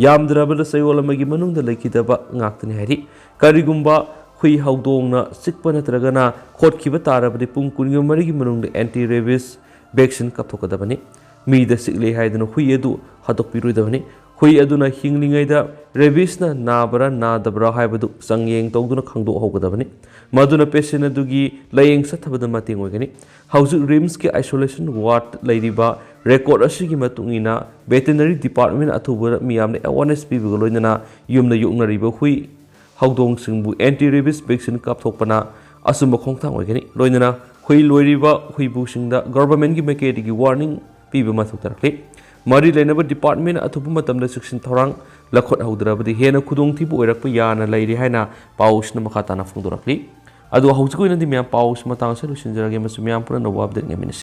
ꯌꯥꯝꯗ꯭ꯔꯕꯗ ꯆꯌꯣꯜ ꯑꯃꯒꯤ ꯃꯅꯨꯡꯗ ꯂꯩꯈꯤꯗꯕ ꯉꯥꯛꯇꯅꯤ ꯍꯥꯏꯔꯤ꯫ ꯀꯔꯤꯒꯨꯝꯕ ꯍꯨꯏ ꯍꯧꯗꯣꯡꯅ ꯆꯤꯛꯄ ꯅꯠꯇ꯭ꯔꯒꯅ ꯈꯣꯠꯈꯤꯕ ꯇꯥꯔꯕꯗꯤ ꯄꯨꯡ ꯀꯨꯟꯒ ꯃꯔꯤꯒꯤ ꯃꯅꯨꯡꯗ ꯑꯦꯟꯇꯤ ꯔꯦꯕꯤꯁ ꯚꯦꯛꯁꯤꯟ ꯀꯥꯞꯊꯣꯛꯀꯗꯕꯅꯤ꯫ ꯃꯤꯗ ꯆꯤꯛꯂꯦ ꯍꯥꯏꯗꯨꯅ ꯍꯨꯏ ꯑꯗꯨ ꯍꯥꯠꯇꯣꯛꯄꯤꯔꯣꯏꯗꯕꯅꯤ꯫ ꯍꯨꯏ ꯑꯗꯨꯅ ꯍꯤꯡꯂꯤꯉꯩꯗ ꯔꯦꯕꯤꯁꯅ ꯅꯥꯕ꯭ꯔꯥ ꯅꯥꯗꯕ꯭ꯔꯥ ꯍꯥꯏꯕꯗꯨ ꯆꯥꯡꯌꯦꯡ ꯇꯧꯗꯨꯅ ꯈꯪꯗꯣꯛꯍꯧꯒꯗꯕꯅꯤ꯫ ꯃꯗꯨꯅ ꯄꯦꯁꯦꯟ ꯑꯗꯨꯒꯤ ꯂꯥꯌꯦꯡ ꯆꯠꯊꯕꯗ ꯃꯇꯦꯡ ꯑꯣꯏꯒꯅꯤ꯫ ꯍꯧꯖꯤꯛ ꯔꯤꯝꯁꯀꯤ ꯑꯥꯏꯁꯣꯂꯦꯁꯟ ꯋꯥꯔꯗ ꯂꯩꯔꯤꯕ ꯔꯦꯀꯣꯔꯗ ꯑꯁꯤꯒꯤ ꯃꯇꯨꯡ ꯏꯟꯅ, ꯚꯦꯇꯦꯅꯔꯤ ꯗꯤꯄꯥꯔꯠꯃꯦꯟ ꯑꯊꯨꯕꯗ ꯃꯤꯌꯥꯝꯗ ꯑꯦꯋꯥꯔꯅꯦꯁ ꯄꯤꯕꯒ ꯂꯣꯏꯅꯅ ꯌꯨꯝꯗ ꯌꯣꯛꯅꯔꯤꯕ ꯍꯨꯏ ꯍꯧꯗꯣꯡꯁꯤꯡꯕꯨ ꯑꯦꯟꯇꯤ ꯔꯦꯕꯤꯁ ꯚꯦꯛꯁꯤꯟ ꯀꯥꯞꯊꯣꯛꯄꯅ ꯑꯆꯨꯝꯕ ꯈꯣꯡꯊꯥꯡ ꯑꯣꯏꯒꯅꯤ꯫ ꯂꯣꯏꯅꯅ ꯍꯨꯏ ꯂꯣꯏꯔꯤꯕ ꯍꯨꯏꯕꯨꯁꯤꯡꯗ ꯒꯚꯔꯟꯃꯦꯟꯠꯀꯤ ꯃꯥꯏꯀꯩꯗꯒꯤ ꯋꯥꯔꯅꯤꯡ ꯄꯤꯕ ꯃꯊꯧ ꯇꯥꯔꯛꯂꯤ꯫ ꯃꯔꯤ ꯂꯩꯅꯕ ꯗꯤꯄꯥꯔꯠꯃꯦꯟꯠ ꯑꯊꯨꯕ ꯃꯇꯝꯗ ꯆꯦꯛꯁꯤꯟ ꯊꯧꯔꯥꯡ ꯂꯧꯈꯠꯍꯧꯗ꯭ꯔꯕꯗꯤ ꯍꯦꯟꯅ ꯈꯨꯗꯣꯡꯊꯤꯕ ꯑꯣꯏꯔꯛꯄ ꯌꯥꯅ ꯂꯩꯔꯤ ꯍꯥꯏꯅ ꯄꯥꯎꯁꯤꯅ ꯃꯈꯥ ꯇꯥꯅ ꯐꯣꯡꯗꯣꯔꯛꯂꯤ꯫ ꯑꯗꯣ ꯍꯧꯖꯤꯛꯀꯤ ꯑꯣꯏꯅꯗꯤ ꯃꯌꯥꯝ ꯄꯥꯎꯁꯤ ꯃꯇꯥꯡ ꯑꯁꯤꯗ ꯂꯣꯏꯁꯤꯟꯖꯔꯒꯦ, ꯃꯁꯤ ꯃꯌꯥꯝ ꯄꯨꯝꯅꯃꯛ ꯑꯞꯗꯦꯠ ꯉꯥꯏꯃꯤꯟꯅꯁꯤ꯫